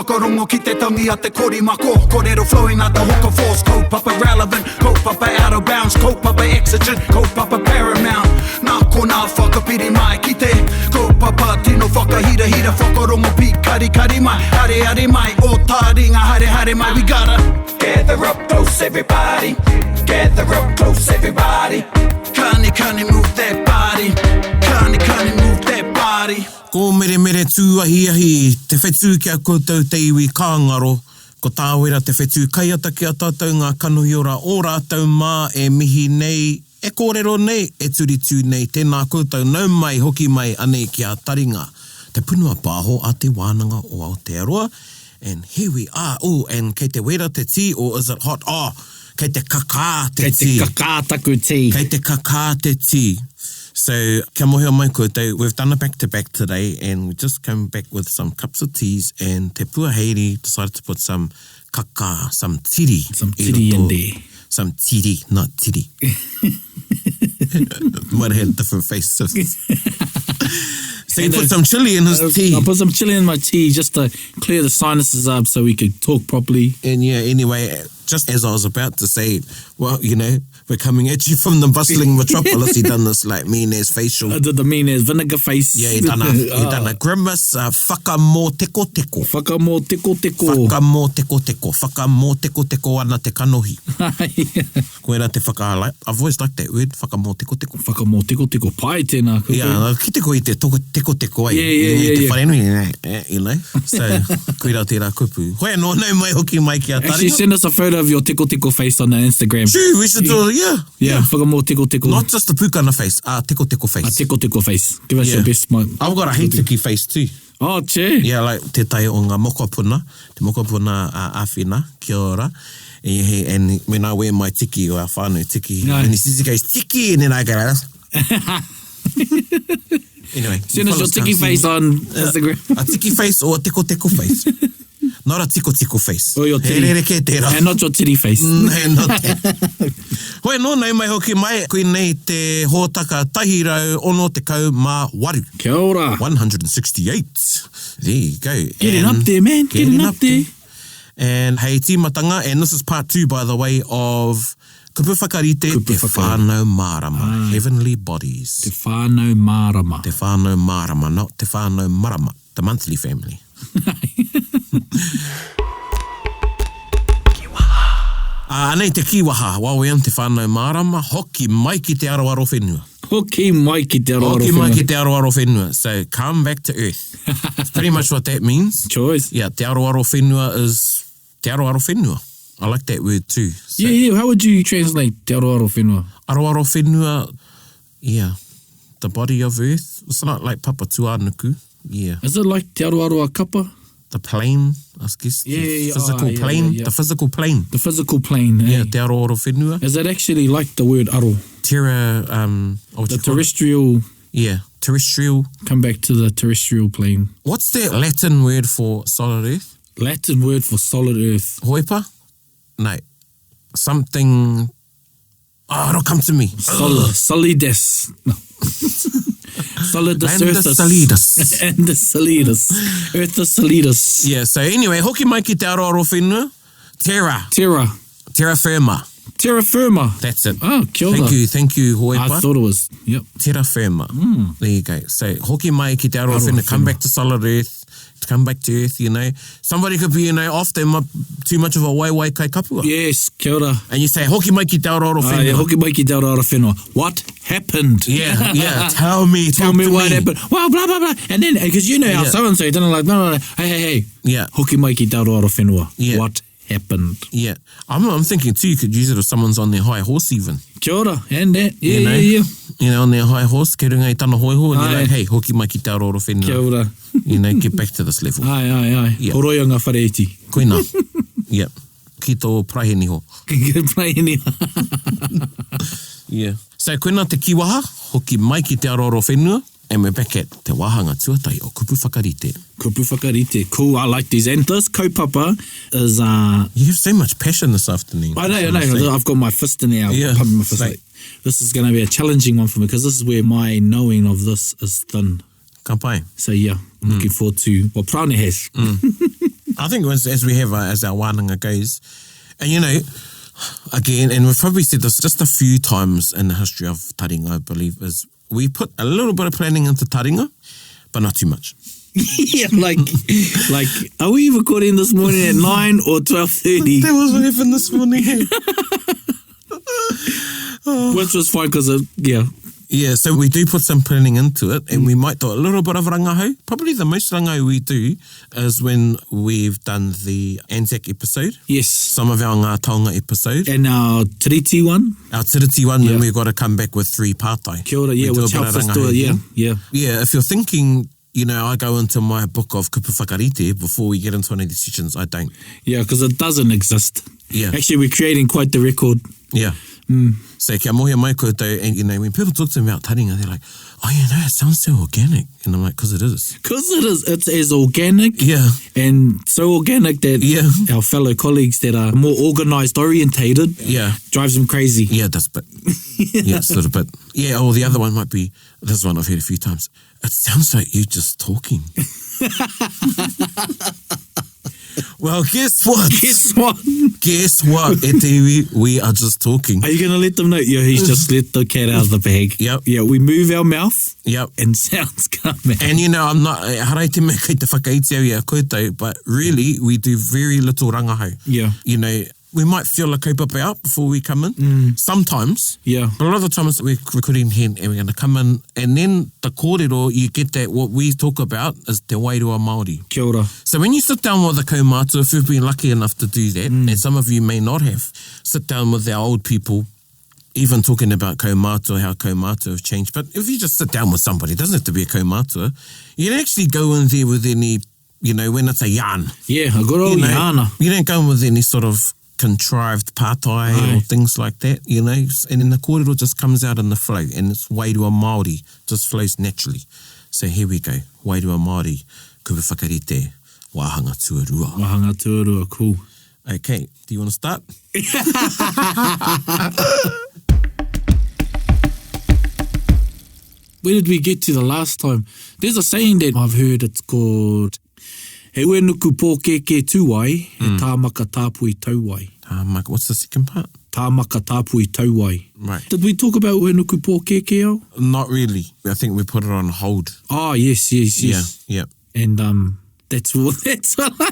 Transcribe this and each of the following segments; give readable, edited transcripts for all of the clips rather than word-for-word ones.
Whakarongo ki te tangi a te korimako Korero flowing like the hook of force Kaupapa relevant, kaupapa out of bounds Kaupapa exigent, kaupapa paramount Nā konā whakapiri mai ki te Kaupapa tino whakahirahira Whakarongo pīkarikari mai, areare mai Ō tāringa haere haere mai We gotta gather up close everybody Gather up close everybody Kani kani move that body Kani kani move that body Ko Meremere Tūahiahi te whetū ki a koutou te iwi ka ngaro, ko Tāwera te whetū kaiata ki a tātou ngā kanohi ora o rātou mā e mihi nei, e kōrero nei, e turitū nei, tēnā koutou, nau mai, hoki mai, anei ki a Taringa, te punua pāho a Te Wānanga o Aotearoa, and here we are, ooh, and kei te wera te tī or is it hot, oh, kei te kakā te Kei tī. te kakā taku tī. Kei te kakā te tī. So, kia mohio mai koutou, we've done a back to back today and we just come back with some cups of teas and Te Pua Heiri decided to put some kakā, some tiri. Some tiri in there. Some tiri, not tiri. Might have had different faces. So he put some chili in his tea. I put some chili in my tea just to clear the sinuses up so we could talk properly. And yeah, anyway, just as I was about to say, well, you know, we're coming at you from the bustling metropolis. He done this like mean ass facial. I did the mean ass vinegar face. Yeah, he done a, he done a grimace, uh, whakamōtekoteko. Whakamōtekoteko. Whakamōtekoteko. Whakamōtekoteko ana te kanohi. Koirā te whaka, I've always liked that word, whakamōtekoteko. Whakamōtekoteko, pai tēnā kupu. Yeah, ki te koe i te toko, tekoteko ai. Yeah, yeah, yeah, Te yeah. wharenui, eh, you know. So, koirā tērā kupu. Hoi anō, nau mai hoki mai ki a Actually, Taringa. send us a photo of your tekoteko face on the Instagram. True, we should do, yeah. Yeah, whakamōtekoteko. Not just the pukana face, a tekoteko face. A tekoteko face. Give us Yeah. your best smile. I've got a heitiki face too. Oh, che. Yeah, like tētahi o ngā mokopuna, te mokopuna a Awhina, kia ora, and, he, and when I wear my tiki, or our whānau tiki, No. and he says, he goes, tiki, and then I go, like this. Anyway. Send us your fellas can't tiki see face me. on Instagram. A tiki face or a teko teko face. Not a tiko tiko face. Or your He titty. rerekē tērā. And not your titty face. Mm, not that. Hoi anō, nau mai hoki mai, koinei te hōtaka 168. Kia ora. 168. There you go. Getting up there, man. Getting up there. And hei tīmatanga, and this is part two, by the way, of Kupu Whakarite, Kupu Te Whakarite. Whānau Mārama, Heavenly Bodies. Te whānau mārama. Te Whānau Mārama, not Te Whānau Marama, the monthly family. Ā, anei te kīwaha, Wawean Te Whānau Mārama, hoki mai ki te aroaro whenua. Hoki mai ki te aroaro Hoki mai whenua. ki te aroaro whenua. So, come back to earth. It's pretty much what that means. Choice. Yeah, te aroaro whenua is te aroaro whenua. I like that word too. So, Yeah, yeah. How would you translate te aroaro whenua? Aroaro whenua, yeah, the body of earth. It's not like Papatūānuku. Yeah. Is it like te aroaro a kapa? The plane, I guess. Yeah, the yeah, yeah. Physical Ah, yeah, plane. yeah, yeah. The physical plane. The physical plane, eh? Yeah, te aroaro whenua. Is it actually like the word aro? Terra, um, oh, what The you call it? terrestrial, Yeah, terrestrial. come back to the terrestrial plane. What's that Latin word for solid earth? Latin word for solid earth. Hoipa? No. Something. Oh, it'll come to me. Sol- solidus. No. solidus And the earthus. solidus. And the solidus. Earthus solidus. Yeah, so anyway, hoki mai ki te aroaro whenua. Terra. Terra. Terra firma. Terra firma. That's it. Oh, kia ora. Thank you, thank you, Hoipa. I thought it was, yep. Terra firma. There you go. So, hoki mai ki te aroaro Aroaro whenua, come whenua. back to solid earth, to come back to earth, you know. Somebody could be, you know, off there too much of a waiwai kai kapua. Yes, kia ora. And you say, hoki mai ki te aroaro Ah, whenua. yeah, hoki mai ki te aroaro whenua. What happened? Yeah, yeah. Tell me. Tell talk me to what happened. Well, blah, blah, blah. And then, because you know how Yeah. so-and-so didn't like, no, no, no. Hey, hey, hey. Yeah. Hoki mai ki te aroaro whenua. Yeah. What happened? Yeah. I'm, I'm thinking too, you could use it if someone's on their high horse even. Kia ora. And that. Yeah, You know? yeah, yeah. You know, on their high horse, kei runga i tana hōiho, and you're Aye. like, hey, hoki mai ki te aroaro whenua. Kia ora. You know, get back to this level. Ai, ai, ai. Yeah. Horoia ngā whare iti. Koina. yep. Ki tō praiheniho. Ki praiheniho. Yeah. So, koina te kiwaha, hoki mai ki te aroaro whenua, and we're back at te wāhanga tuatahi o Kupu Whakarite. Kupu Whakarite. Cool, I like these. And this kaupapa is... Uh, You have so much passion this afternoon. I know, I know. I've got my fist in there. Yeah. Pumping my fist. Same. Like, this is going to be a challenging one for me because this is where my knowing of this is thin. Ka pai. So yeah, I'm looking forward to what Prane has. Ā, I think as, as we have, uh, as our wānanga goes, and you know, again, and we've probably said this just a few times in the history of taringa, I believe, is we put a little bit of planning into taringa, but not too much. yeah, like, like, are we recording this morning at 9 or 12.30? That was what happened this morning. Which was fine because, yeah. Yeah, so we do put some planning into it and we might do a little bit of rangahau. Probably the most rangahau we do is when we've done the Anzac episode. Yes. Some of our Ngā Taonga episode. And our Tiriti one. Our Tiriti one, yeah. when we've got to come back with three pātai. Kia ora, yeah, we which do a bit helps of us do rangahau it, yeah, then. yeah. Yeah, if you're thinking, you know, I go into my book of kupu whakarite before we get into any of these sessions, I don't. Yeah, because it doesn't exist. Yeah. Actually, we're creating quite the record. Yeah. Mm. So kia mohi mai koutou, and you know, when people talk to me about taringa, they're like, oh, you know, it sounds so organic. And I'm like, because it is. Because it is, it's as organic. Yeah. And so organic that Yeah. our fellow colleagues that are more organized, orientated, Yeah. drives them crazy. Yeah, that's a bit. Yeah, it's a little bit. Yeah, or the other one might be, this one I've heard a few times. It sounds like you're just talking. well, guess what? Guess what? Guess what, e te iwi, we are just talking. Are you going to let them know? Yeah, he's just let the cat out of the bag. Yep. Yeah, we move our mouth Yep. and sounds come out. And you know, I'm not, harai te mea kei te whakaiti au i a koutou, but really we do very little rangahau. Yeah. You know, we might feel a kaupapa out before we come in. Mm. Sometimes. Yeah. But a lot of the times we're recording here and we're going to come in and then the kōrero, you get that what we talk about is te wairua Māori. Kia ora. So when you sit down with a kaumātua, if you've been lucky enough to do that, Mm. and some of you may not have, sit down with our old people, even talking about kaumātua, how kaumātua have changed. But if you just sit down with somebody, it doesn't have to be a kaumātua, you don't actually go in there with any, you know, when it's a yarn. Yeah, a good old You know, yarna. You don't go in with any sort of contrived pātai or things like that, you know. And then the kōrero just comes out in the flow and it's wairua Māori, just flows naturally. So here we go, wairua Māori, kupu whakarite, wāhanga tuarua. Wāhanga tuarua, cool. Okay, do you want to start? Where did we get to the last time? There's a saying that I've heard, it's called He uenuku pōkēkē tūwai, he mm. tāmaka tāpui tauwai. Tāmaka, what's the second part? Tāmaka tāpui tauwai. Right. Did we talk about uenuku pōkēkē au? Not really. I think we put it on hold. Oh, yes, yes, yes. Yeah, yeah. And um, that's what that's what I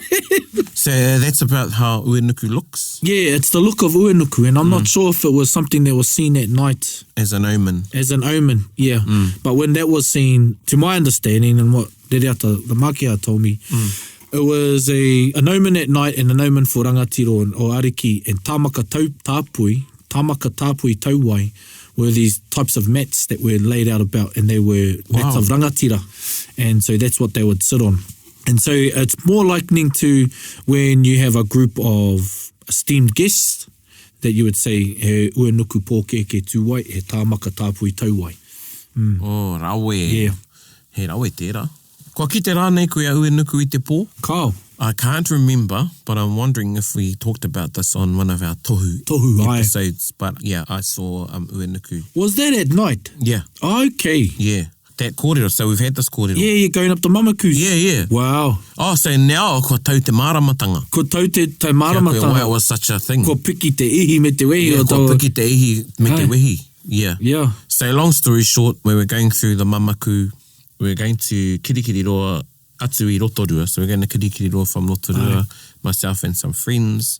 So that's about how Uenuku looks? Yeah, it's the look of Uenuku, and I'm mm. not sure if it was something that was seen at night. As an omen. As an omen, yeah. Mm. But when that was seen, to my understanding, and what Rereata, the Makia told me, mm. it was a, an omen at night and an omen for rangatiro and, or ariki and tamaka tau, tāpui, tamaka tāpui tauwai were these types of mats that were laid out about and they were mats Wow. of rangatira. And so that's what they would sit on. And so it's more likening to when you have a group of esteemed guests that you would say, he uenuku pōkeke tūwai, he tāmaka tāpui tauwai. Mm. Oh, rawe. Yeah. He rawe tērā. Kua kite rānei koe a Uenuku i te pō? Kao. I can't remember, but I'm wondering if we talked about this on one of our tohu, Tohu, aye. episodes. But yeah, I saw um, Uenuku. Was that at night? Yeah, Okay. yeah. That kōrero. So we've had this kōrero. Yeah, you're going up the Mamakus. Yeah, yeah. Wow. Oh, so now kua tau te māramatanga. Ko tau te, te Kia koe, why it māramatanga. was such a thing. Ko piki te ihi me te wehi. yeah, o kua taua- piki te ihi me te Aye. wehi. Yeah. Yeah. So long story short, we were going through the Mamaku, we were going to Kirikiriroa, atu i Rotorua. So we're going to Kirikiriroa from Rotorua, Aye. myself and some friends.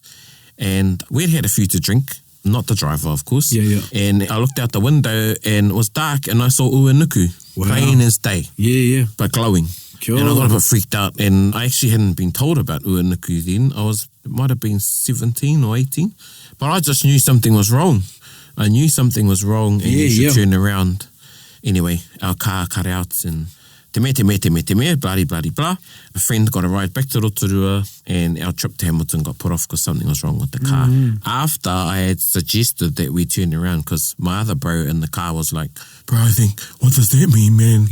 And we'd had a few to drink, not the driver, of course. Yeah, yeah. And I looked out the window and it was dark and I saw Uenuku, Wow. plain as day, Yeah, yeah. but glowing. Kia And I got ora. a bit freaked out and I actually hadn't been told about Uenuku then. I was, it might have been 17 or 18, but I just knew something was wrong. I knew something was wrong and Yeah, you should yeah. turn around. Anyway, our car cut out and te me, te me, te me, te me, bloody, bloody, blah. A friend got a ride back to Rotorua and our trip to Hamilton got put off because something was wrong with the car. Mm. After I had suggested that we turn around because my other bro in the car was like, bro, I think, what does that mean, man?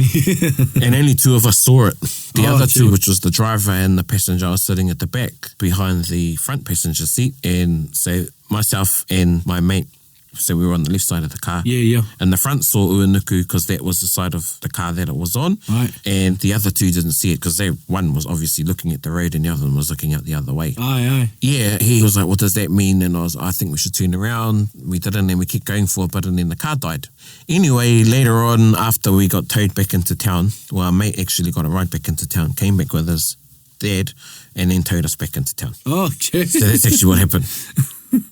and only two of us saw it. The Oh, other two, gee. which was the driver and the passenger, I was sitting at the back behind the front passenger seat. And so myself and my mate So we were on the left side of the car. Yeah, yeah. And the front saw Uenuku because that was the side of the car that it was on. Right. And the other two didn't see it because they one was obviously looking at the road and the other one was looking out the other way. Aye, aye. Yeah, he was like, what does that mean? And I was, I think we should turn around. We didn't, and we kept going for a bit, and then the car died. Anyway, later on, after we got towed back into town, well, our mate actually got a ride back into town, came back with his dad, and then towed us back into town. Oh, okay. So that's actually what happened.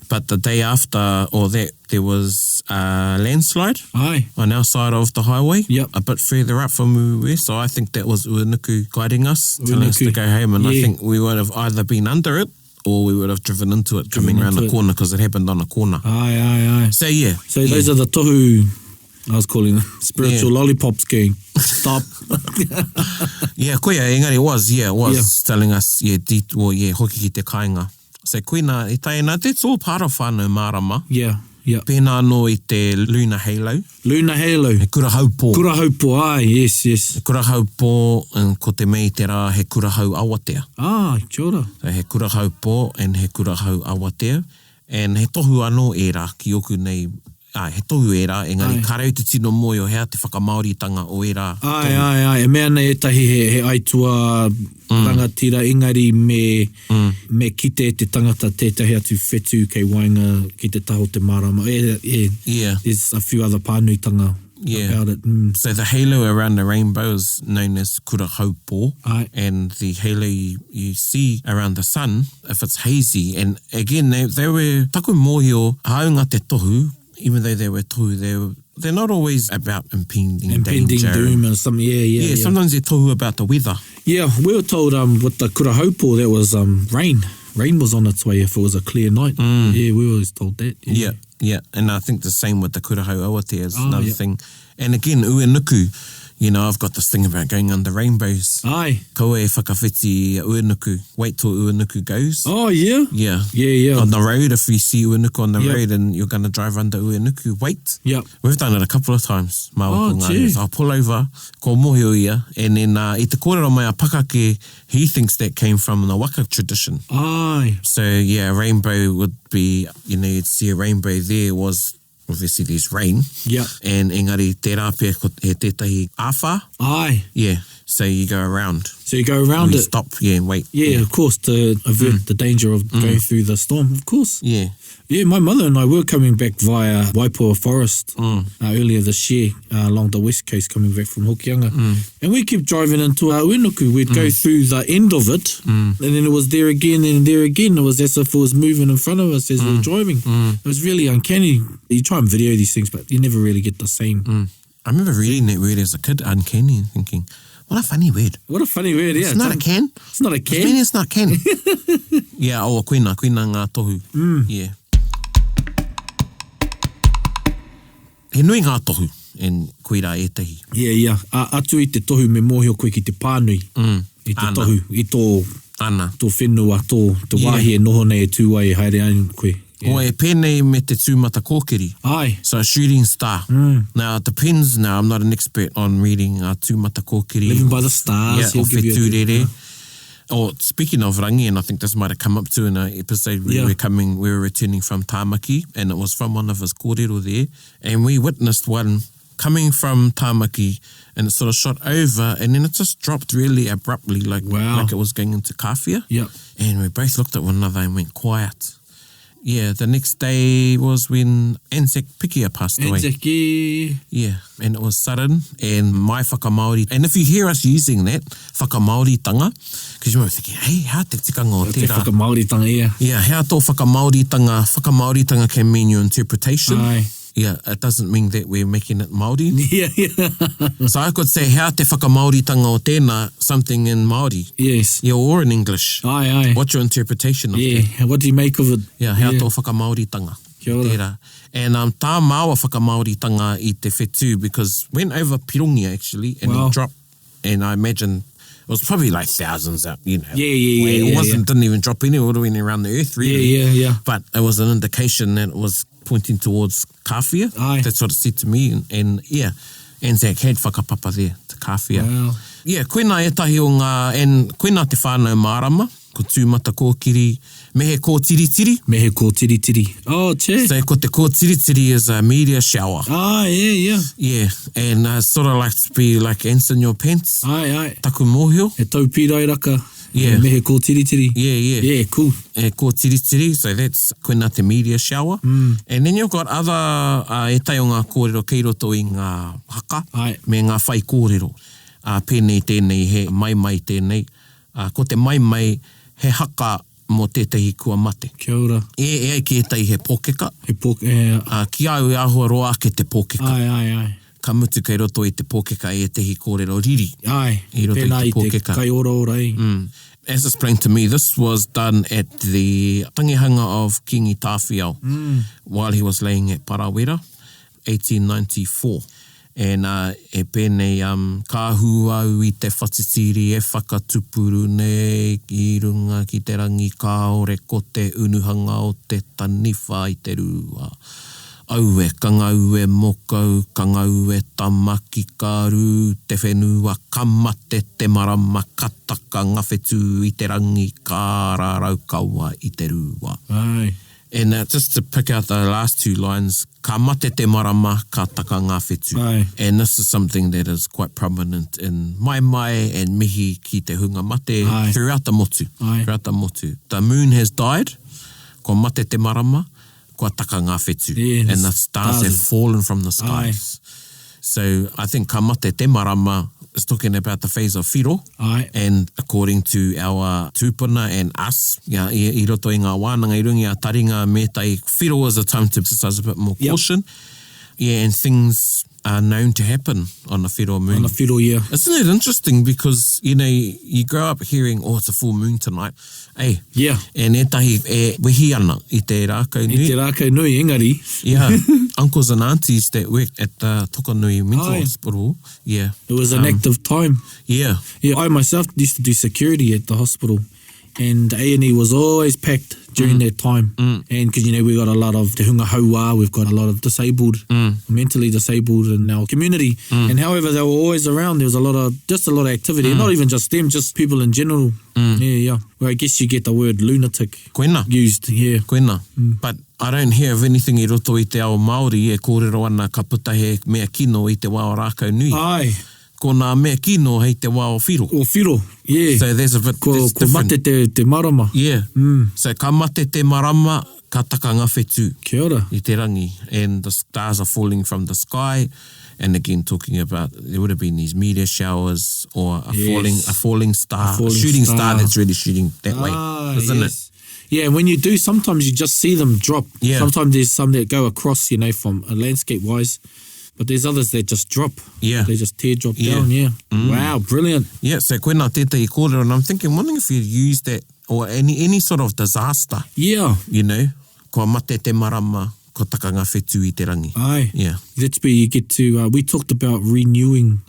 But the day after all that, there was a landslide Aye. on our side of the highway. Yep. A bit further up from where we were. So I think that was Uenuku guiding us, telling us to Uenuku. go home. And I Yeah. think we would have either been under it or we would have driven into it coming Driven around into the it. corner because it happened on a corner. Aye, aye, aye. So yeah. So yeah. those are the tohu, I was calling them, spiritual Yeah. lollipops gang. Stop. Yeah, koia, engari it was, yeah, it was telling us, yeah, di, well, yeah, hoki ki te kāinga. So koina, i tae nā, that's all part of whānau mārama. yeah, yeah. Pēnā anō i te Lunar Halo. Lunar Halo. He kura haupō. Kura haupō, aye, yes, yes. He kura haupō, and ko te mei te rā, he kura hau awatea. Ah, kia ora. So he kura haupō and he kura hau awatea. And he tohu anō ērā ki oku nei, āe, he tohu ērā, engari Āe. kāre au te tino mōhio he aha te whakamāoritanga o ērā Āe, tohu. āe, āe, e mea ana ētahi he, he aituā rangatira, engari me, me kite e te tangata tētahi atu whetū kei waenga ki te taha o te marama. E, e, Yeah. There's a few other pānuitanga Yeah. about it. Mm. So the halo around the rainbow is known as kura haupō. Aye. And the halo you, you see around the sun, if it's hazy, and again, they, they were, taku mōhio, hāunga te tohu, even though they were tohu, they were, they're not always about impending, Impending danger. doom or something, yeah, yeah, Yeah, yeah. sometimes they're tohu about the weather. Yeah, we were told um, with the kura haupō that was um, rain. Rain was on its way if it was a clear night. Yeah, we were always told that. Mm. Yeah, yeah. And I think the same with the kura hau awatea is Oh, another yeah. thing. And again, uenuku, you know, I've got this thing about going under rainbows. Aye. Kaua e whakawhiti uenuku. Wait till uenuku goes. Oh, yeah? Yeah. Yeah, yeah. On the road, if you see uenuku on the Yep. road and you're going to drive under uenuku, wait. Yep. We've done it a couple of times. Māua Oh, ko ngā gee. ringa. I'll pull over, ko mōhio ia, and then uh, i te kōrero mai a Pakake, he thinks that came from the waka tradition. Aye. So yeah, a rainbow would be, you know, you'd see a rainbow there was obviously there's rain. Yeah. And engari tērā pea ko he tētahi āwhā. Aye. Yeah. So you go around. So you go around We it. stop, yeah, and wait. Yeah, of course, to avert the danger of going through the storm, of course. Yeah. Yeah, my mother and I were coming back via Waipoua Forest uh, earlier this year uh, along the west coast, coming back from Hokianga. And we kept driving into uh, Uenuku. We'd go through the end of it, and then it was there again and there again. It was as if it was moving in front of us as we were driving. It was really uncanny. You try and video these things, but you never really get the same. I remember reading that word as a kid, uncanny, and thinking, what a funny word. What a funny word, yeah. It's not a can. It's not a It's can. mean it's not can. yeah, oh, koina, koina ngā tohu. Yeah. He nui ngā tohu, and koirā ētahi. Yeah, yeah. A, atu i te tohu me mōhio koe ki te pānui. I te Ana. tohu, i tō, Ana. tō whenua, tō, te Yeah. wāhi e noho nei e tū ai e haere ai koe. Yeah. O e pēnei me te tūmata kōkiri. Ai. So a shooting star. Now it depends now, I'm not an expert on reading uh, tūmata kōkiri. Living by the stars. Yeah, he'll or give you a whetū good- rere. Oh, speaking of rangi, and I think this might have come up too in an episode we Yeah. were coming, we were returning from Tamaki, and it was from one of his kōrero there, and we witnessed one coming from Tamaki, and it sort of shot over, and then it just dropped really abruptly, like Wow. like it was going into Kawhia. Yeah. And we both looked at one another and went quiet. Yeah, the next day was when Anzac Pikia passed away. Anzac, yeah. Yeah, and it was sudden, and my whakamaori. And if you hear us using that, whakamaoritanga, because you might be thinking, hey, hea te tikanga o Te tērā? whakamaoritanga, yeah. Yeah, hea tō whakamaoritanga? Whakamaoritanga can mean your interpretation. Aye. Yeah, it doesn't mean that we're making it Māori. Yeah, yeah. so I could say, hea te whakamaoritanga o tēnā, something in Māori. Yes. Yeah, or in English. Aye, aye. What's your interpretation of that? Yeah, what do you make of it? Yeah, hea tō whakamaoritanga. Kia ora. Tērā. And um, tā māua whakamaoritanga i te whetū because went over Pirongia actually and Wow. it dropped and I imagine it was probably like thousands out, you know. Yeah, yeah, yeah, It yeah, wasn't, yeah. didn't even drop anywhere, it went around the earth really. Yeah, yeah, yeah. But it was an indication that it was pointing towards Kāwhia. Aye. That's what it said to me. And, and yeah, Anzac had whakapapa there to Kāwhia. Wow. Yeah, koina ētahi o ngā, and koina te whānau mārama. Ko Tūmatakōkiri, me he kōtiritiri. Me he kōtiritiri. Oh, che. So ko te kōtiritiri is a meteor shower. Ah, yeah, yeah. Yeah, and uh, sort of like to be like ants in your pants. Aye, aye. Taku mōhio. He tau pīrairaka. Yeah. Me he kōtiritiri. Yeah, yeah. Yeah, cool. E kōtiritiri, so that's koina te meteor shower. Mm. And then you've got other, uh, ētahi o ngā kōrero kei roto i ngā haka Aye. me ngā whaikōrero. Uh, pēnei tēnei, he maimai tēnei. Ā, ko te maimai he haka mō tētahi kua mate. Kia ora. E, e ai ki ētahi he pōkeka. He pō, e. Ā, ki a au e āhua roa ake te pōkeka. Āe, āe, āe. Ka mutu kei roto i te pōkeka ētahi kōrero riri. Āe, I roto i pēnā te i te pōkeka. kaioraora e. Mm. As explained to me, this was done at the tangihanga of Kingi Tāwhiao while he was laying at Parawera. 1894. And uh, e pēnei, um, ka hū au i te whatitiri e whakatupuru nei i runga ki te rangi kāore ko te unuhanga o te taniwha i te rua. Aue, ka ngau e mokau, ka ngau e tamaki, ka rū te whenua, ka mate te marama, ka taka nga whetū i te rangi, ka raraukawa i te rua. Aye. And uh, just to pick out the last two lines, ka mate te marama, ka taka ngā whetū. Aye. And this is something that is quite prominent in maimai and mihi ki te hunga mate Aye. throughout the motu. Aye. Throughout the motu. The moon has died, kua mate te marama, kua taka ngā whetū. Yeah, and the stars stars have fallen from the skies. So I think ka mate te marama is talking about the phase of whiro. Aye. And according to our tūpuna and us, yeah, i, i roto i ngā wānanga, i runga i a taringa me tai, whiro is a time to exercise a bit more Yep. caution. Yeah, and things are known to happen on a whiro moon. On a whiro, yeah. Isn't it interesting because, you know, you grow up hearing, oh, it's a full moon tonight. Hey. Yeah. And ētahi e wehi ana i te rākau I nui. te rākau nui, engari. Yeah. Uncles and aunties that worked at the Tokanui Mental Aye. Hospital. Yeah. It was an active time. Yeah. Yeah, I myself used to do security at the hospital, and the A&E was always packed during Mm. that time. And because, you know, we got a lot of te hunga hauā, we've got a lot of disabled, Mm. mentally disabled in our community. And however, they were always around. There was a lot of, just a lot of activity. Mm. Not even just them, just people in general. Yeah, yeah. Well, I guess you get the word lunatic Koina. used, yeah. Koina. But I don't hear of anything i roto i te ao Māori e kōrero ana ka puta he mea kino i te wā o rākau nui. Ai, Ko nā mea kino hei te wā o whiro. o whiro, yeah. So there's a bit ko, that's ko different. mate te, te marama. Yeah. So ka mate te marama, ka taka ngā whetū. Kia ora. I te rangi. And the stars are falling from the sky. And again, talking about there would have been these meteor showers or a Yes. falling a falling star, a, falling shooting star. star. that's really shooting that way, Ah, isn't yes. Yeah, and when you do, sometimes you just see them drop. Yeah. Sometimes there's some that go across, you know, from uh, landscape wise, but there's others that just drop. Yeah. They just teardrop Yeah. Mm. down, yeah. Wow, brilliant. it? Yeah. So koina tētahi kōrero, and I'm thinking, wondering if you'd use that or any any sort of disaster, Yeah. you know, kua mate te marama, ko taka ngā whetū i te rangi. Aye. Yeah. That's where you get to. Uh, we talked about renewing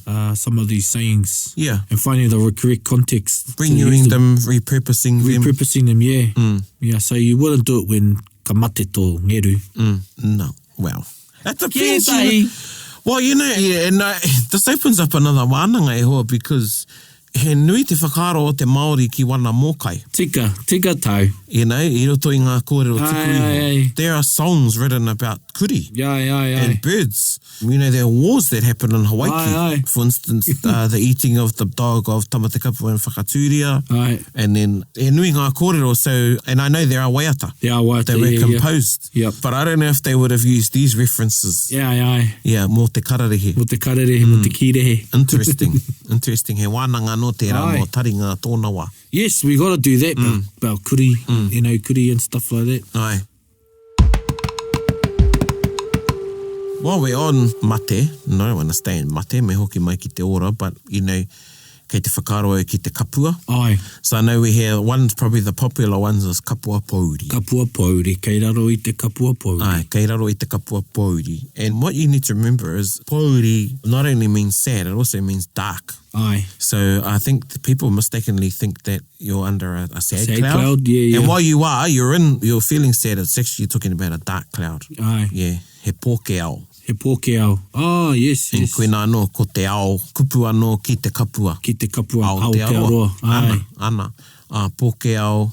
uh, some of these sayings. Mm. Yeah. And finding the correct context. to use Renewing them, repurposing them. Repurposing them, yeah. Mm. Yeah, so you wouldn't do it when ka mate tō ngeru. Mm, no. Well, that depends. Kia you know. Well, you know, yeah, and uh, this opens up another wānanga e hoa because he nui te whakaaro o te Māori ki wana mōkai. Tika, tika tau. You know, i roto i ngā kōrero tuku Ai, iho. ai, ai. There are songs written about kuri. Yeah, yeah, yeah. And birds. You know, there are wars that happen in Hawaii. Aye, aye. For instance, uh, the eating of the dog of Tamatekapua and Whakatūria. Aye. And then, he nui ngā kōrero, so, and I know there are waiata. There are waiata, They were yeah, yeah. composed. Yep. But I don't know if they would have used these references. Yeah, yeah. Yeah, mō te kararehe. Mo te kararehe, mo te kīrehe. Interesting. Interesting. He wānanga nō tērā Aye. mō taringa tōna wā. Yes, we got to do that, mm. about kuri, you know, kuri and stuff like that. Aye. While we're on mate, no, I want to stay in mate, me hoki mai ki te ora, but, you know, kei te whakaaro au ki te kapua. Aye. So I know we hear one's probably the popular ones is kapua pōuri. Kapua pōuri, kei raro i te kapua pōuri. Aye, kei raro i te kapua pōuri. And what you need to remember is pōuri not only means sad, it also means dark. Aye. So I think the people mistakenly think that you're under a, a sad, Sad cloud. cloud, yeah, yeah. And while you are, you're in, you're feeling sad. It's actually talking about a dark cloud. Aye. Yeah, he pōke ao. He pōke ao. Oh, yes, And yes. koina anō, ko te ao, kupu anō ki te kapua. Ki te kapua Aotearoa. Aotearoa. Aye. Ana, ana. a Pōkēao,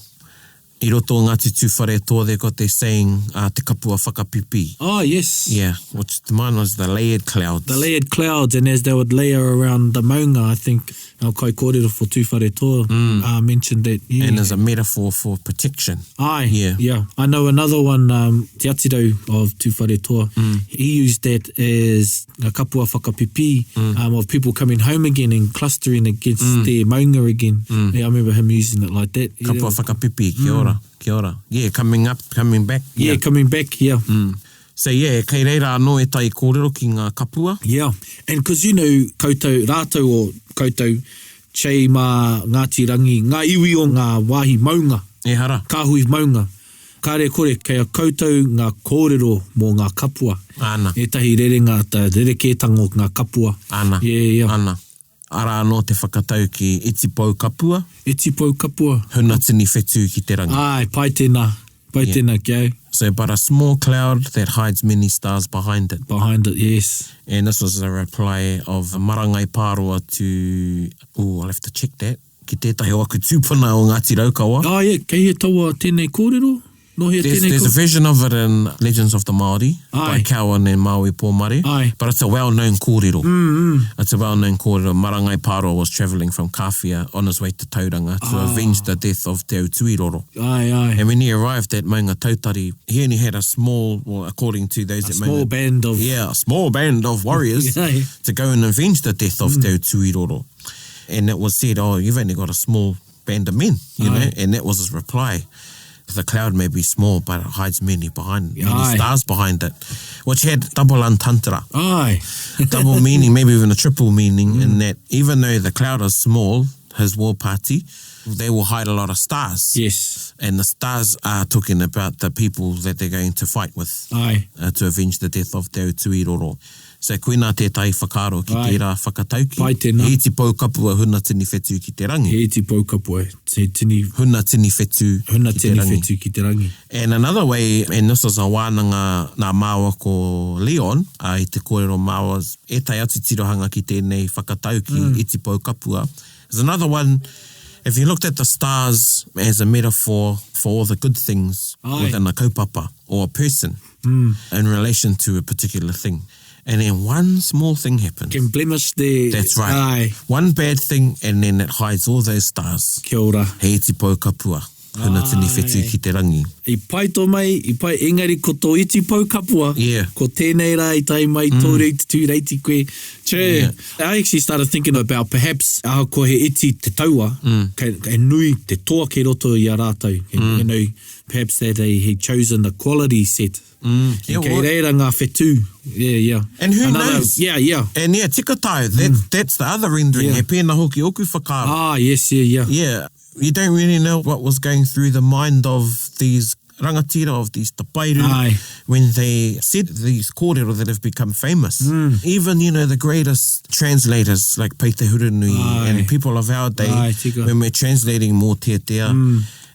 I roto o Ngāti Tūwharetoa they got their saying uh, te kapua whakapipi. Oh, yes. Yeah, which mine was the layered clouds. The layered clouds, and as they would layer around the maunga, I think our kaikōrero for Tūwharetoa mm. uh, mentioned that. Yeah. And as a metaphor for protection. Aye. Yeah. Yeah. I know another one, um, Te Atirau of Tūwharetoa, mm. he used that as a kapua whakapipi mm. um, of people coming home again and clustering against mm. their maunga again. Mm. Yeah, I remember him using it like that. Kapua yeah. whakapipi, kia mm. ora, kia ora. Yeah, coming up, coming back. Yeah, yeah coming back, yeah. Mm. So yeah, kei reira anō e tai kōrero ki ngā kapua. Yeah, and cause you know, koutou, rātou o koutou, Chey mā Ngāti Rangi, ngā iwi o ngā wāhi maunga. Ehara. Kāhui maunga. Kāre kore, kei a koutou ngā kōrero mō ngā kapua. Āna. Ētahi rerenga, tā rerekētanga o ngā kapua. Āna. Yeah, yeah. Āna. Arā anō te whakatau ki Iti Pou Kapua. Iti Pou Kapua. Huna tini whetū ki te rangi. Āe, pai tēnā. Pai yeah. tēnā ki au. So, but a small cloud that hides many stars behind it. Behind it, yes. And this was a reply of Marangai Pāroa to, oh, I'll have to check that. Ki tētahi o aku tūpuna o Ngāti Raukawa. Ah, yeah, kei hea taua tēnei kōrero? Nō hea There's, tēnei there's a kōrero? version of it in Legends of the Māori by Aye. Cowan and Maui Pōmare. Aye. But it's a well-known kōrero. It's a well-known kōrero. Marangai Pāroa was travelling from Kāwhia on his way to Tauranga to avenge the death of Te Autuiroro. Aye, aye. And when he arrived at Maunga Tautari, he only had a small, well, according to those A at small Maunga, band of... Yeah, a small band of warriors Aye. to go and avenge the death of Te Autuiroro. And it was said, oh, you've only got a small band of men, you know? And that was his reply. The cloud may be small, but it hides many behind, many Aye. stars behind it, which had double entendre, Aye. double meaning, maybe even a triple meaning, in that even though the cloud is small, his war party, they will hide a lot of stars. Yes. And the stars are talking about the people that they're going to fight with Aye. uh, to avenge the death of Te Autuiroro. So koinā tētahi whakaaro ki Aye. tērā whakatauki. Pai tēnā. He iti pou kapua huna tini whetū ki te rangi. He iti pou kapua, he tini... Huna tini whetū huna ki te tini rangi. whetū ki te rangi. And another way, and this is a wānanga nā māua ko Leon, uh, i te kōrero māua, ētahi atu tirohanga ki tēnei whakatauki, mm. iti pou kapua. There's another one, if you looked at the stars as a metaphor for all the good things Aye. within a kaupapa or a person mm. in relation to a particular thing. And then one small thing happens. Can blemish the... That's right. Aye. One bad thing and then it hides all those stars. Kia ora. He iti pou kapua. Huna tini whetū ki te rangi. I pai tō mai, i pai, engari ko tō iti pou kapua, Yeah. ko tēnei rā i tae mai tō reiti, tū reiti koe. Chē, Yeah. I actually started thinking about perhaps ahakoa he iti te taua, mm. kei, kei nui te toa kei roto i a rātou. Mm. You know, perhaps that he, he chosen the quality set. Mm. Yeah, kei well- reira ngā whetū. Yeah, yeah. And who Another, knows? Yeah, yeah. And yeah, tika tāu, that, that's the other rendering. Yeah. He pēnā hoki oku whakaaro. Ah, yes, yeah, yeah. Yeah, you don't really know what was going through the mind of these rangatira, of these tapairu, Aye. when they said these kōrero that have become famous. Mm. Even, you know, the greatest translators like Peite Hurunui Aye. and people of our day, Aye, tika. Mm. when we're translating mō teatea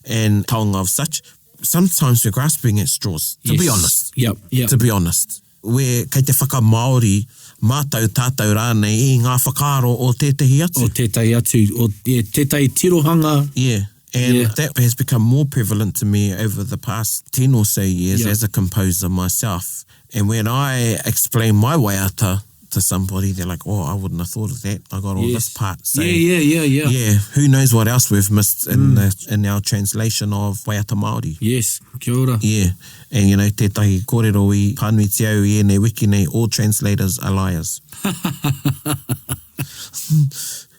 and taonga of such, sometimes we're grasping at straws, to be Yes. honest. Yep, yep. To be honest. We kei te whakamāori mātou tātou rānei i ngā whakaaro o tētehi atu. O tētahi atu, o yeah, tētahi tirohanga. Yeah. And Yeah. that has become more prevalent to me over the past 10 or so years Yeah. as a composer myself. And when I explain my waiata to somebody, they're like, oh, I wouldn't have thought of that. I got all Yes. this part. So, yeah, yeah, yeah, yeah. yeah, who knows what else we've missed in, the, in our translation of waiata Māori. Yes, kia ora. Yeah. And, you know, tētahi kōrero i pānuitia au i ēnei wiki nei, all translators are liars.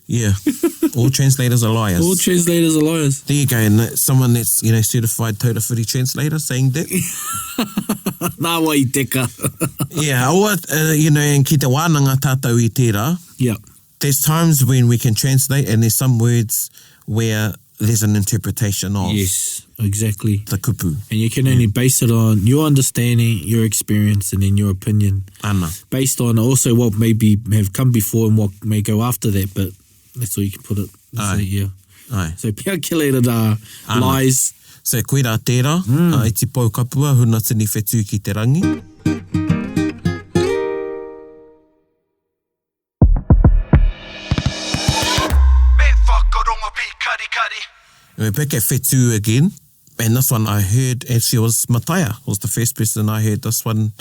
yeah. All translators are liars. All translators are liars. There you go, and that's someone that's, you know, certified Taura Whiri translator saying that. Nā wai teka. yeah, or, uh, you know, and ki te wānanga tātou i tērā, yeah. there's times when we can translate and there's some words where there's an interpretation of Yes, exactly. the kupu. And you can only base it on your understanding, your experience, and then your opinion. Ana. Based on also what maybe have come before and what may go after that, but that's all you can put it. Aye. So, yeah. Ai. So calculated uh, Ana. lies. So koirā tērā, mm. uh, iti pou kapua, huna tini whetū ki te rangi. Me whakarongo pī kari kari. And we're back at Whetū again. And this one I heard actually was Mataia was the first person I heard this one.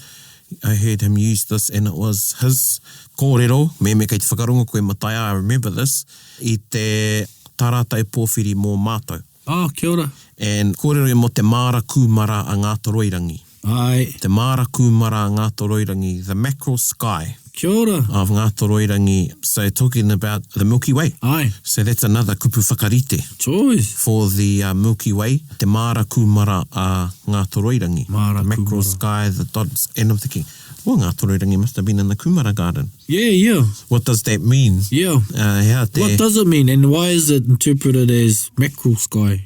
I heard him use this and it was his kōrero, me me kei te whakarongo koe Mataia, I remember this, i te tā rātou pōwhiri mō mātou. Oh, kia ora. And kōrero ia mō te māra kūmara a Ngātoroirangi. Āe. Te māra kūmara a Ngātoroirangi, the mackerel sky. Kia ora. Of Ngātoroirangi, so talking about the Milky Way. Āe. So that's another kupu whakarite. Choice. For the Milky Way, te māra kūmara a Ngātoroirangi. Māra kūmara. The mackerel sky, the dots, and I'm thinking, well, Ngātoroirangi must have been in the kūmara garden. Yeah, yeah. What does that mean? Yeah. Uh, hea te... What does it mean and why is it interpreted as mackerel sky?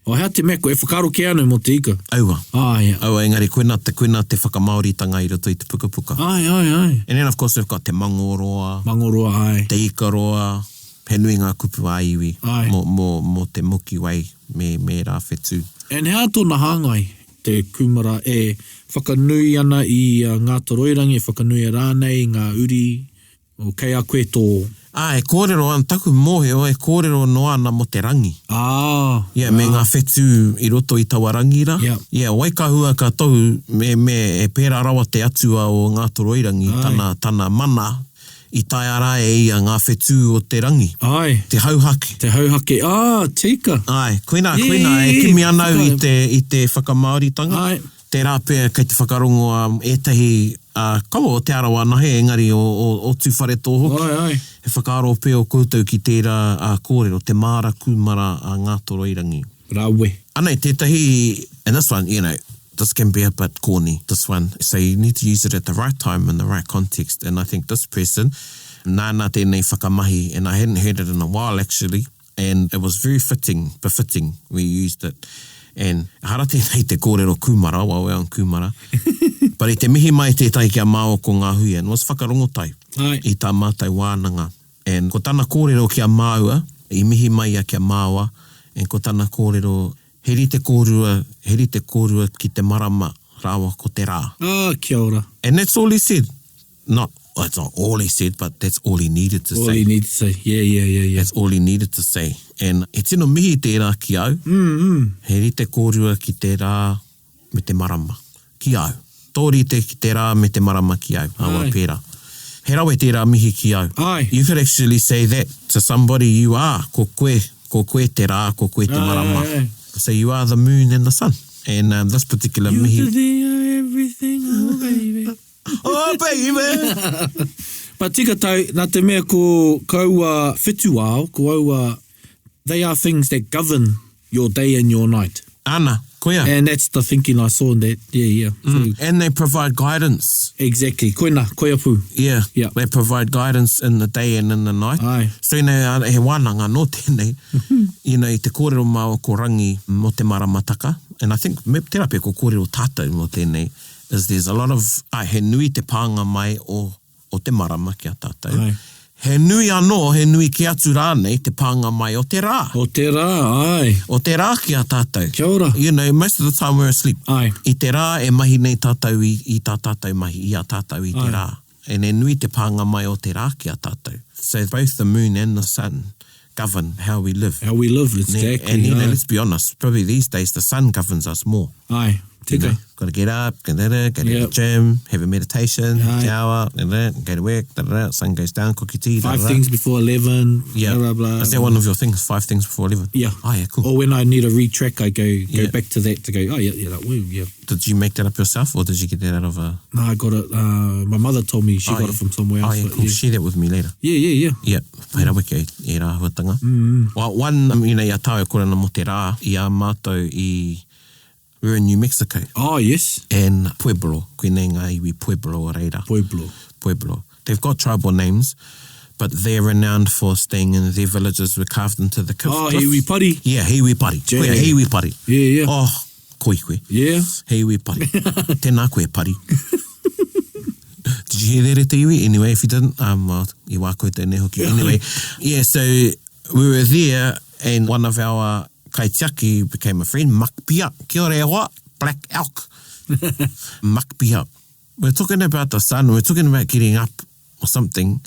Oh, hea te mackerel? E whakaaro kē ana mō te ika. Aua. Ah, yeah. Aua, engari koina te, koina te whakamāoritanga i roto i te pukapuka. Ai, ai, ai. And then of course we've got te mangōroa. Mangōroa, ai. Te ikaroa. He nui ngā kupu ā-iwi Ai. mō, mō, mō te Milky Way me, me ērā whetū. And hea tōna hāngai, te kūmara e whakanui ana i a Ngātoroirangi, e whakanuia rānei i ngā uri, o kei a koe tō. Ā, e kōrero ana, taku mōhio, e kōrero noa ana mō te rangi. Ā, Yeah, me ngā whetū i roto i taua rangi rā. Yeah. Yeah, wai ka hua ka tohu, me, me, e pērā rawa te atua o Ngātoroirangi, tana, tana mana, I taea rā e ia ngā whetū o te rangi. Āe. Te hauhake. Te hauhake, ā, tika. Āe, koinā, koinā, e kimi ana au i te, i te whakamāoritanga. Āe. Tērā pea kei te whakarongo a ētahi, ā, kaua o Te Arawa anahe, engari o, o, o Tūwharetoa hoki. Āe, āe. He whakaaro pea o koutou ki tērā, ā, kōrero, te māra kūmara a Ngātoroirangi. Rawe. Anei tētahi, and this one, you know, this can be a bit corny, this one, so you need to use it at the right time in the right context, and I think this person, nāna tēnei whakamahi, and I hadn't heard it in a while actually, and it was very fitting, befitting, we used it, and ehara tēnei te kōrero kūmara, while we're on kūmara, but i te mihi mai tētahi ki a māua ko ngā hui, and was whakarongotai i tā mātou wānanga, and ko tana kōrero ki a māua, i mihi mai ia ki a māua, and ko tana kōrero, He rite kōrua, he rite kōrua ki te marama rāua ko te rā. Ah, kia ora. And that's all he said. Not, that's not all he said, but that's all he needed to All say. he needed to say. Yeah, yeah, yeah, yeah. That's all he needed to say. And he tino mihi tērā ki au. Mm, mm. He rite kōrua ki te rā me te marama. Ki au. Tō rite ki te rā me te marama ki au. Aua Aye. pērā. He rawe tērā mihi ki au. Aye. You could actually say that to somebody you are, ko koe, ko koe te rā, ko koe te Aye, marama. aye, aye. So you are the moon and the sun. And um, this particular You're mihi... the day of everything, oh baby. Oh baby! But tika tau, nā te mea ko kaua whetuao, ko aua, they are things that govern your day and your night. Ana, koia. And that's the thinking I saw in that, yeah, yeah. Mm. And they provide guidance. Exactly, koina, koia pū. Yeah. Yeah. They provide guidance in the day and in the night. Aye. So, you know, he wānanga nō tēnei, you know, i te kōrero māua ko Rangi mō te maramataka, and I think, me, tērā pea ko kōrero tātou mō tēnei, is there's a lot of, ai, he nui te pānga mai o o te marama ki a tātou. Ai. He nui anō, he nui kē atu rānei te pānga mai o te rā. O te rā, ai. O te rā ki a tātou. Kia ora. You know, most of the time we're asleep. Ai. I te rā e mahi nei tātou i, i tā tātou mahi, i a tātou i te Ai. rā. And he nui te pānga mai o te rā ki a tātou. So both the moon and the sun govern how we live. How we live, Ne? exactly. And you know, ai. let's be honest, probably these days the sun governs us more. Ai, You tika. know, got to get up, go to, go to Yep. the gym, have a meditation, Aye. shower, da, da, go to work, da, da, da, sun goes down, cook your tea. Da, Five da, da. things before 11, Yeah. blah, blah, blah. Is that one of your things? Five things before 11? Yeah. Oh, yeah, cool. Or when I need a retrack, I go go Yeah. back to that to go, oh, yeah, yeah, that, woo, yeah. Did you make that up yourself or did you get that out of a... No, I got it. Uh, my mother told me she Oh, got yeah. it from somewhere Oh, else. yeah, but cool. yeah. Share that with me later. yeah, yeah, yeah. Yeah, pai rawe ki e rā huatanga. Mm. Well, one, um, you know, i a tāu e kore ana mō te rā, i a mātou i... We were in New Mexico. Oh, yes. And Pueblo, koinei ngā iwi Pueblo o reira. Pueblo. Pueblo. They've got tribal names, but they're renowned for staying in their villages were carved into the cliff. Oh, he iwi pari. Yeah, he iwi pari. Yeah. Koia, he iwi pari. Yeah, yeah. Oh, koi koe. Yeah. He iwi pari. Tēnā koe, pari. Did you hear that at te iwi? Anyway, if you didn't, um, well, i wā koutou nei hoki. Anyway, yeah, so we were there and one of our kaitiaki became a friend, Makpia. Kia ora e hoa, Black Elk. Makpia. We're talking about the sun, we're talking about getting up or something.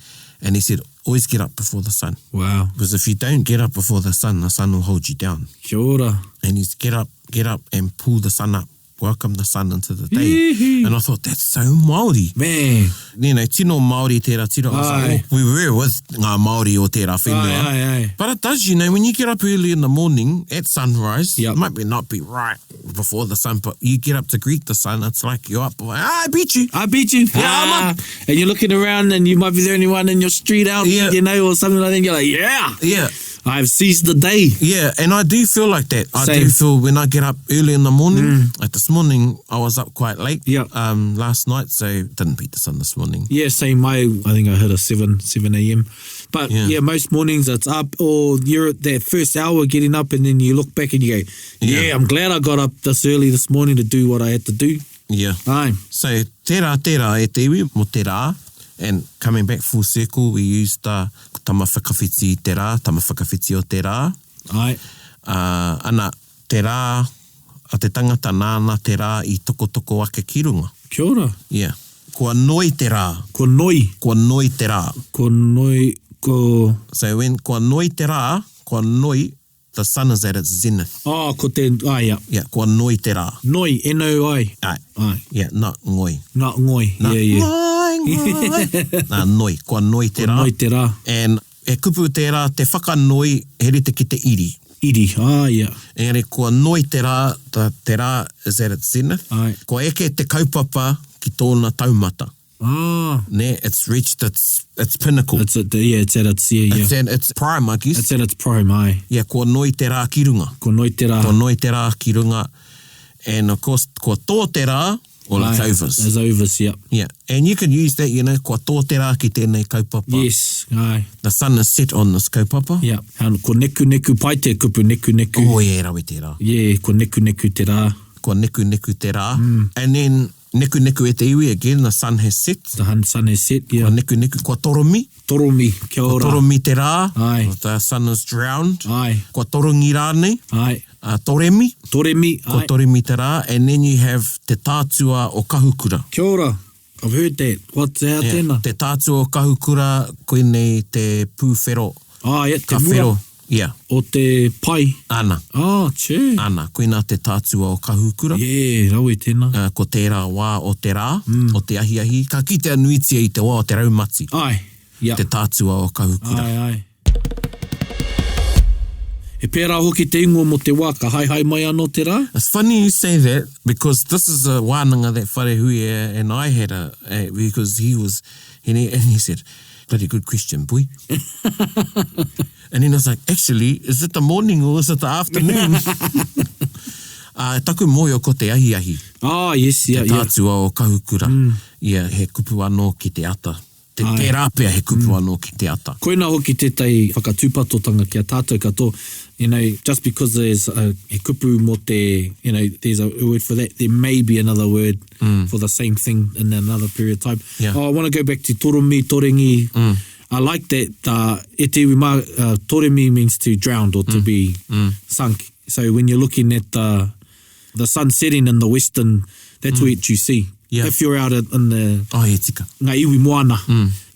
And he said, always get up before the sun. Wow. Because if you don't get up before the sun, the sun will hold you down. Kia ora. And he's get up, get up and pull the sun up. Welcome the sun into the day. And I thought, that's so Māori. Man. You know, tino Māori tērā tiro. I was like, oh, we were with ngā Māori o tērā whenua. Aye, aye, aye. But it does, you know, when you get up early in the morning at sunrise, Yep. it might be not be right before the sun, but you get up to greet the sun, it's like you're up, like, ah, I beat you. I beat you. Yeah, I'm Ah. up. And you're looking around and you might be the only one in your street out, Yeah. you know, or something like that. And you're like, yeah, Yeah. I've seized the day. Yeah, and I do feel like that. I Same. do feel when I get up early in the morning. Like this morning, I was up quite late. Yeah. Last night, so didn't beat the sun this morning. Yeah, same. I, I think I hit a 7, 7 a.m. But Yeah. yeah. most mornings it's up or you're at that first hour getting up and then you look back and you go, yeah, Yeah. I'm glad I got up this early this morning to do what I had to do. Yeah. Aye. So tērā tērā e te iwi mo te rā. And coming back full circle, we used the tama whakawhiti i te rā, tama whakawhiti o te rā. Aye. Uh, ana, te rā, a te tangata nāna te rā i tokotoko ake ki runga. Kia ora. Yeah. Kua noi te rā. Ko noi. Kua noi te rā. Ko noi, ko... So when kua noi te rā, kua noi, the sun is at its zenith. Oh, ko te... Ah, yeah. Yeah, kua noi te rā. Noi, N-O-I. Ai. Ai. Yeah, not ngoi. Not ngoi. Nā, yeah, yeah. Ngoi, ngoi. Nā, noi. Kua noi te rā. Noi te rā. And e kupu tērā, te whakanoi, he rite ki te iri. Iri. Ah, yeah. Engari, kua noi te rā, the, te rā is at its zenith. Ai. Kua eke te kaupapa ki tōna taumata. Ah. Ne, it's reached its, its pinnacle. It's at the, yeah, it's at its, yeah, yeah. It's at its prime, I guess. It's at its prime, aye. yeah, kua noi te rā ki runga. Ko noi te rā. Kua noi te rā ki runga. And of course, kua tō te rā, well, it's Aye. overs. It's overs, yep. Yeah, and you could use that, you know, kua tō te rā ki tēnei kaupapa. Yes, aye. The sun is set on this kaupapa. Yeah. And ko neku neku pai te kupu neku neku. Oh, yeah, rawe te rā. Yeah, ko neku neku te rā. Kua neku neku te rā. And then, neku neku e te iwi, again, the sun has set. The hun sun has set, yeah. Kua neku neku, kua toromi. Toromi, kia Kua ora. toromi te rā. Aye. The sun is drowned. Aye. Kua torongi rānei. Aye. Toremi. Toremi, Kua aye. toremi te rā. And then you have te tātua o Kahukura. Kia ora. I've heard that. What's that Yeah. tēnā? Te tātua o Kahukura, koinei te pūwhero. Ah, yeah, te Ka mua whero. Yeah. o te pai. Ana. Ah, che. Ana. Koina te tātua o Kahukura. Yeah, rawe tēnā. Uh, ko tērā wā o te rā, o te ahiahi. Ka kitea nuitia i te wā o te raumati. Aye. Yeah. Te tātua o Kahukura. Aye, aye. He pērā hoki te ingoa mo te wā, ka haehae mai anō te rā? It's funny you say that because this is a wānanga that Wharehuia and I had a, a because he was and he, and he said, bloody good question, boy. and then I was like, actually, is it the morning or is it the afternoon? uh, taku mōhio ko te ahiahi. Ah, yes, yeah, Te yeah. tātua o Kahukura. Yeah, he kupu anō ki te ata. Te, Ai. tērā pea he kupu anō ki te ata. Koina hoki tētahi whakatūpatotanga ki a tātou katoa, you know, just because there's a, he kupu mō te, you know, there's a word for that, there may be another word for the same thing in another period of time. Yeah. Oh, I want to go back to toromi, torengi. I like that e te iwi mā, toremi means to drown or to be sunk. So when you're looking at the, the sun setting in the western, that's what you see. Yeah. If you're out in the Oh, e tika. ngā iwi moana,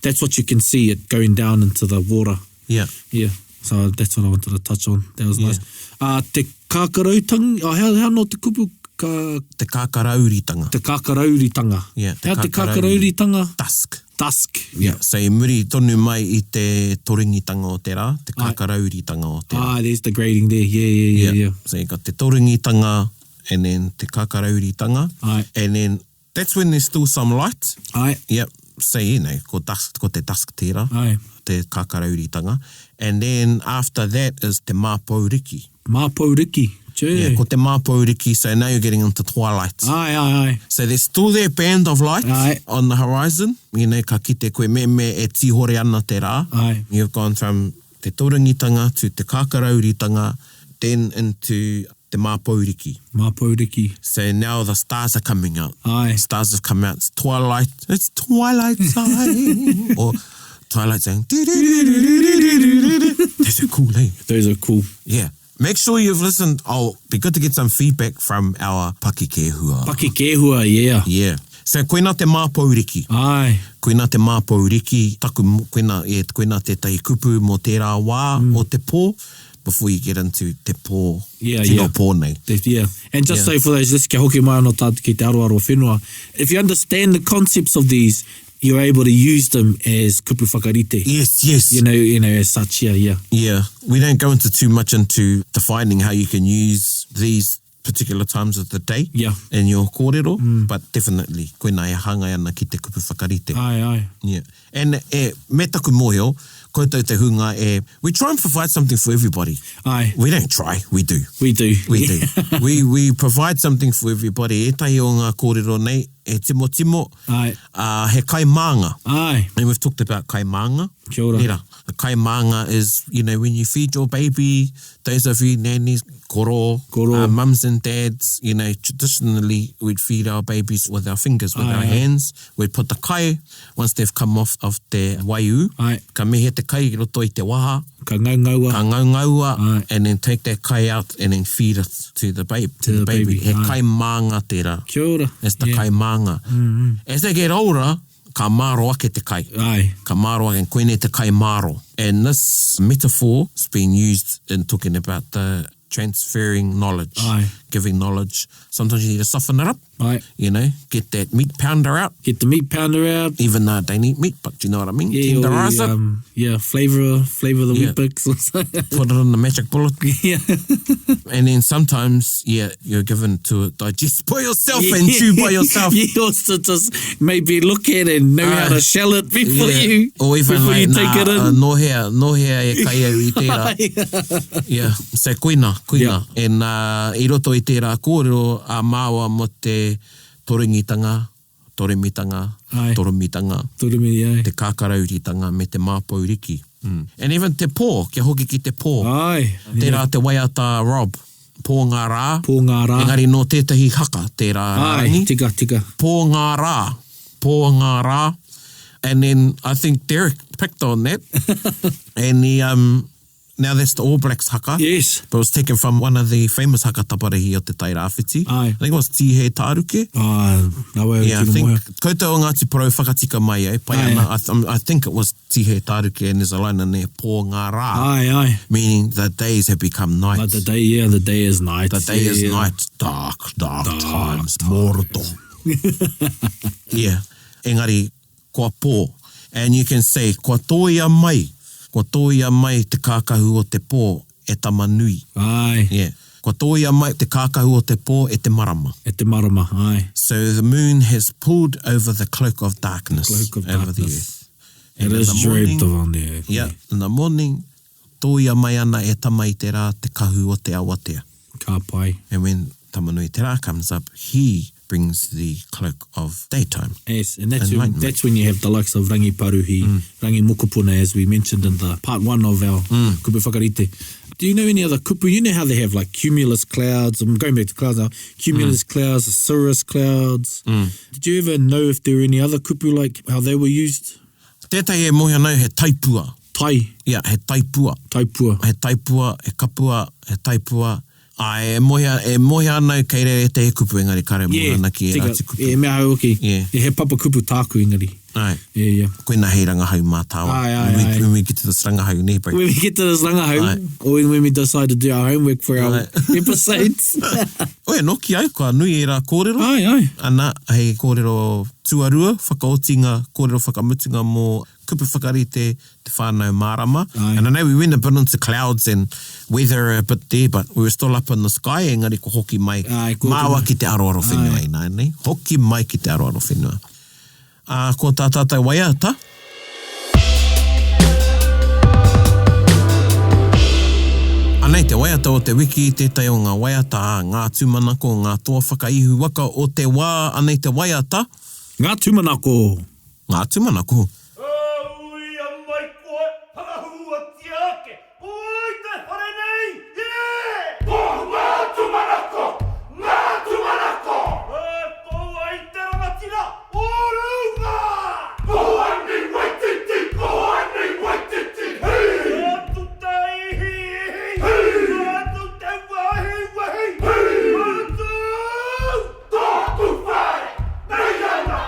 that's what you can see it going down into the water. Yeah. Yeah. So that's what I wanted to touch on. That was Yeah. nice. Te kākarautangi, oh, hea, hea no te kupu ka, Te kākarauritanga. te kākarauritanga. Yeah, te Hea te kākarauri. kākarauritanga? Dusk. Dusk. Yeah. So i muri tonu mai i te torengitanga o te rā, te Ai. kākarauritanga o te rā. Ah, there's the grading there. Yeah, yeah, yeah, yeah. So you got te torengitanga and then te kākarauritanga. Ai. And then that's when there's still some light. Ai. Yep. So, you know, ko, dusk, ko te dusk tērā, Ai. te kākarauritanga. And then after that is te māpouriki. Māpouriki. Che. Yeah, ko te māpouriki, so now you're getting into twilight. Ai, ai, ai. So there's still that band of light Ai. on the horizon. You know, ka kite koe me me e tīhore ana te rā. Ai. You've gone from te torengitanga to te kākarauritanga, then into te māpouriki. Māpouriki. So now the stars are coming out. Ai. Stars have come out. It's twilight. It's twilight time. or twilight zone. Those are cool, eh? Those are cool. Yeah. Make sure you've listened. Oh, be good to get some feedback from our pakikehua. Pakikehua, yeah. Yeah. So koina te māpouriki. Āe. Koina te māpouriki, taku, koina, yeah, koina tētahi kupu mō tērā wā mm. o te pō, before you get into te pō, yeah, tino yeah. pō nei. Yeah. And just yeah. so for those, just kia hoki mai anō tātou ki te aroaro whenua, if you understand the concepts of these, you're able to use them as kupu whakarite. Yes, yes. You know, you know, as such, yeah, yeah. Yeah. We don't go into too much into defining how you can use these particular times of the day yeah. in your kōrero, mm. but definitely koina e hāngai ana ki te kupu whakarite. Ai, ai. Yeah. And e, me taku mōhio, koutou te hunga e, we try and provide something for everybody. Ai. We don't try, we do. We do. We do. we, we provide something for everybody. Ētahi o ngā kōrero nei, he timotimo, Ai. Uh, he kai mānga. Ai. And we've talked about kai mānga. Kia ora. Nera, the kai mānga is, you know, when you feed your baby, those of you nannies, koro, koro. Uh, mums and dads, you know, traditionally we'd feed our babies with our fingers, with Ai, our ai. hands. We'd put the kai, once they've come off of te waiū, Ai. ka mehe te kai i roto i te waha, Ka ngaungaua. Ka ngaungaua, Ai. and then take that kai out and then feed it to the babe, to, To the, the baby. baby, He ai. kai mānga tērā. Kia ora. It's the yeah. kai mānga. Mm -hmm. As they get older, ka māro ake te kai. Ai. Ka māro ake, koinei te kai māro. And this metaphor has been used in talking about the transferring knowledge, Aye. giving knowledge. Sometimes you need to soften it up. Aye. You know, get that meat pounder out. Get the meat pounder out. Even though they need meat, but you know what I mean? Yeah, or Tenderize the, it. um, yeah, flavor, flavor the Yeah. Weet-Bix or something. Put it in the magic bullet. yeah. And then sometimes, yeah, you're given to digest by yourself and chew by yourself. You also just maybe look at it and know how Aye. to shell it before Yeah. you Or even before like, you take nah, it in. Uh, no hea, no hea e kai au i tērā. yeah. So koina, koina. Yeah. And uh, i roto i tērā kōrero a māua mo te toringitanga, toremitanga, Ai. toromitanga, Toremi, ai. te kākarauritanga me te māpouriki. Mm. And even te pō, kia hoki ki te pō. Ai. Tērā te waiata Rob, pō ngā rā. Pō ngā rā. Engari nō tētahi haka tērā Ai, rārangi. tika, tika. Pō ngā rā, pō ngā rā. And then I think Derek picked on that. and he, um, now that's the All Blacks haka. Yes. But it was taken from one of the famous haka taparahi o Te Tairāwhiti. Aye. I think it was Tihei Tāruke. Ah, nā wai au Yeah, I tino think moe. koutou o Ngāti Porou whakatika mai e, pai Aye. ana, I, th I think it was Tihei Tāruke and there's a line in there, pō ngā rā. Ai, ai. Meaning the days have become night. But the day, yeah, the day is night. The day yeah, is yeah. night, dark, dark, times, morto. yeah. Engari, kua pō. And you can say, kua tōia mai, kua tōia mai te kākahu o te pō e tama nui. Ai. Yeah. Kua tōia mai te kākahu o te pō e te marama. E te marama, ai. So the moon has pulled over the cloak of darkness Cloak of over the darkness. earth. It And in is the draped morning- on the earth. Yeah, in the morning, tōia mai ana e tama i te rā te kahu o te awatea. Ka pai. And when Tamanui Te Rā comes up, he brings the cloak of daytime. Yes, and that's when, Enlightenment. that's when you have the likes of Rangi Paruhi, Mm. Rangi Mokopuna, as we mentioned in the part one of our Mm. kupu whakarite. Do you know any other kupu? You know how they have like cumulus clouds. I'm going back to clouds now. Cumulus Mm. clouds, the cirrus clouds. Did you ever know if there were any other kupu like how they were used? Tētahi e mohi anau he taipua. Tai, Yeah, he taipua. taipua. He taipua, he kapua, he taipua. Ai, e mohi, e mohi anau kei reira ētahi kupu engari kare mohi ana ki ērā tika. atu kupu. Yeah, mea hau hoki. Yeah. Yeah, he papa kupu tāku engari. Ai. Yeah, yeah. Koina hei rangahau mā tāua. Ai, ai, when, we, ai. when we get to this rangahau, nē, bro. When we get to this rangahau, Ai. or when, when we decide to do our homework for our Ai. episodes. Oe, no ki au, kua nui ērā kōrero. ai, ai. Ana, hei kōrero tuarua, whakaotinga, kōrero whakamutunga mō kupu whakarite te whānau mārama. Ai. And I know we went a bit into clouds and weather a bit there, but we were still up in the sky, engari ko hoki mai. Ai, ko hoki Māua mai. ki te aroaro whenua ināianei. Hoki mai ki te aroaro whenua. Ā, ko tā tātou waiata. Anei te waiata o te wiki, tētahi o ngā waiata a ngā tūmanako, ngā toa whakaihu waka o te wā, anei te waiata, Ngā tūmanako. ngā tūmanako. Uia mai koe, whakahuatia ake, oi te whare nei, yeah! Ko ngā tūmanako, ngā tūmanako! E ko ai te rangatira, o runga! Ko Ani Waititi, ko Ani Waititi, hei! Ko tu te ihi ihi, hei! Ko tu te wahi wahi, hei! Ko tu tōku whare, nei ana!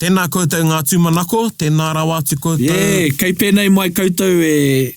Tēnā koutou ngā tūmanako, tēnā rawa atu koutou. Yeah, kei pēnei mai koutou e,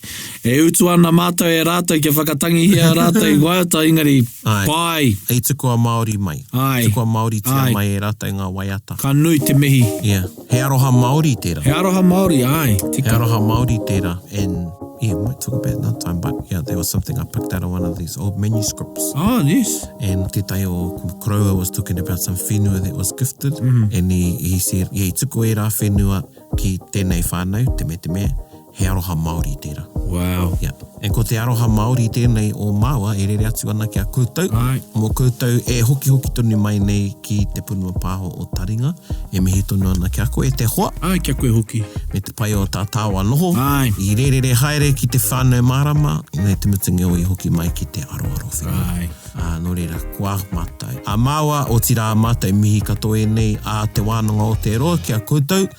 e utu ana mātou e rātou kia whakatangihia rātou i waiata, engari Āe. pai. I tukua Māori mai. Āe. Tukua Māoritia Āe. mai e rātou ngā waiata. Ka nui te mihi. Yeah. He aroha Māori tērā. He aroha Māori, āe, He tika. aroha Māori tērā and yeah, we might talk about it another time but yeah, there was something I picked out of one of these old manuscripts. Oh, yes. And tētahi o koroua was talking about some whenua that was gifted mm. and he, he said, yeah, i tuku ērā whenua ki tēnei whānau, te mea, te mea, he aroha Māori tērā. Wow. Yeah. And ko te aroha Māori tēnei o māua e rere atu ana ki a koutou, Ai. mō koutou e hokihoki tonu mai nei ki te punua pāho o Taringa, e mihi tonu ana ki a koe e te hoa. Ai, ki a koe hoki. Me te pai o tā tāua noho. Ai. I rērere haere ki te whānau mārama, me te mutunga o i hoki mai ki te aroaro whenua. Ai. Ā, nō reira, kua mātou. A māua, otirā mātou mihi katoa ēnei a Te Wānanga o Aotearoa ki a koutou.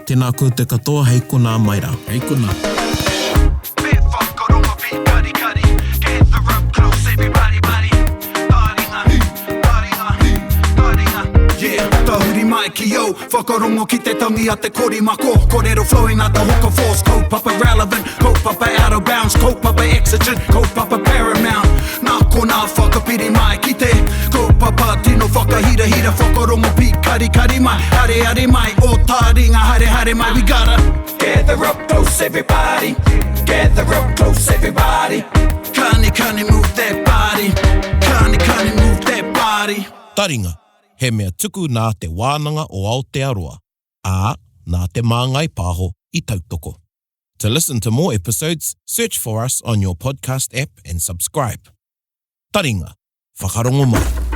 Tēnā koutou katoa, hei konā mai rā. Hei konā. Tahuri mai ki au, whakarongo ki te tangi a te korimako Korero flowing like the hook of force, kaupapa relevant, kaupapa out of bounds, kaupapa exigent, kaupapa paramount Nā konā whakapiri mai ki te kaupapa tino whakahirahira Whakarongo pīkarikari mai, areare mai, o taringa haere haere mai We gotta gather up close everybody, gather up close everybody Kani kani move that body, kani kani move that body Taringa, he mea tuku nā Te Wānanga o Aotearoa, ā, nā Te Māngai Pāho i tautoko. To listen to more episodes, search for us on your podcast app and subscribe. Taringa, whakarongo mai.